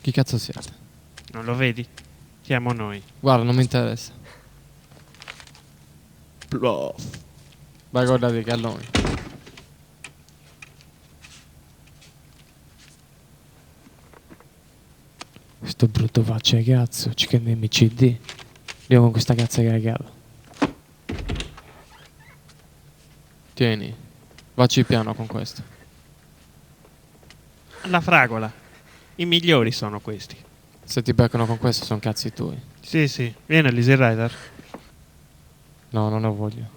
Chi cazzo siete? Non lo vedi? Siamo noi. Guarda, non mi interessa. Plof. Vai guardate i galloni. Sto brutto faccia 'e cazzo, circhendemi CD. Io con questa cazzo 'e cagata. Tieni, vacci piano con questo. La fragola. I migliori sono questi. Se ti beccano con questo sono cazzi tuoi. Sì, sì. Vieni all'Easy Rider. No, non ho voglia.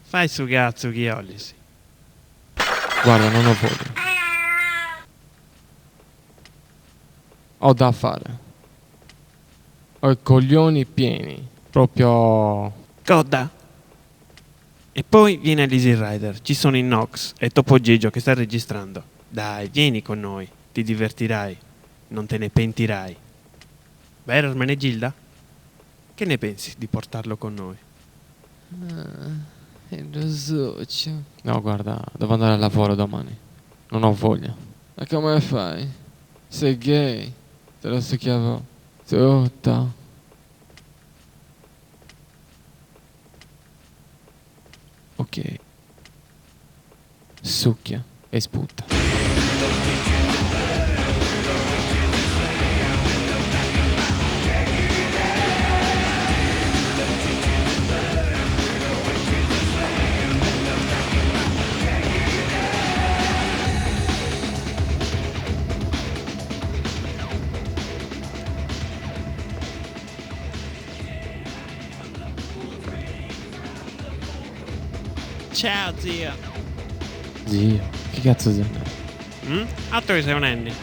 Fai su cazzo chi ollisi. Guarda, non ho voglia. Ho da fare. Ho i coglioni pieni. Proprio... Coda. E poi vieni all'Easy Rider. Ci sono i Nox e Topo Gigio che sta registrando. Dai, vieni con noi. Ti divertirai. Non te ne pentirai. Vero, Ermenegilda? Che ne pensi di portarlo con noi? No, guarda, devo andare al lavoro domani. Non ho voglia. Ma come fai? Sei gay. Te lo succhiavo tutta. Ok. Succhia e sputa. Ciao, zio. Zio, che cazzo sei? Mm? A tu sei un anni.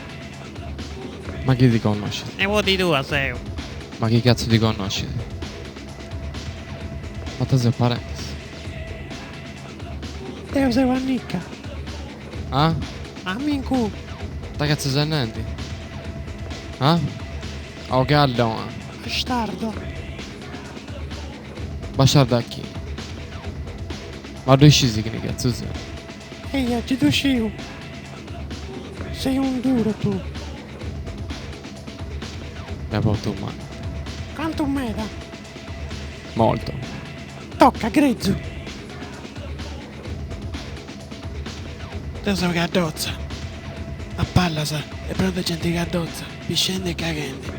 Ma chi ti conosci? E vuoi tu a sei. Ma chi cazzo ti conosci? Ma te sei parente? Deo sei Annicca. Ah? Amico. Ta cazzo sei niente? Ah? Oh gallone. Bastardo. Bastardo a chi? Ma dove scesi che ne cazzo sei? Ehi, ci tu Sei un duro tu. La porto umana. Quanto meda? Molto. Tocca, grezzo. Te sei gaddozza. A pallasa e prende gente gaddozza, piscende e caghendi.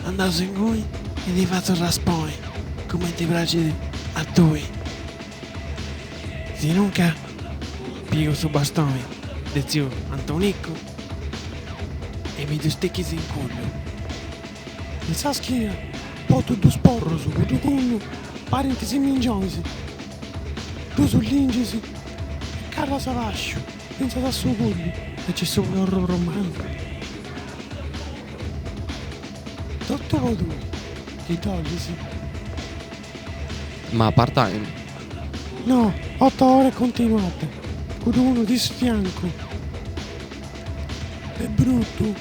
Andavo in cui e ti faccio raspoi, come ti piace a tui. Se nunca piego su bastone de zio Antonicco e mi stecchi in culo. In sa schiena, porto due sporro su due cugno, parentesi mingionsi. Tu sull'ingisi e Carla Savascio, pensa da suo culo e c'è solo un romano. Tutto voi, che toglisi. Ma part time? No, otto ore continuate, con uno di sfianco. È brutto.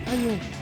Aio.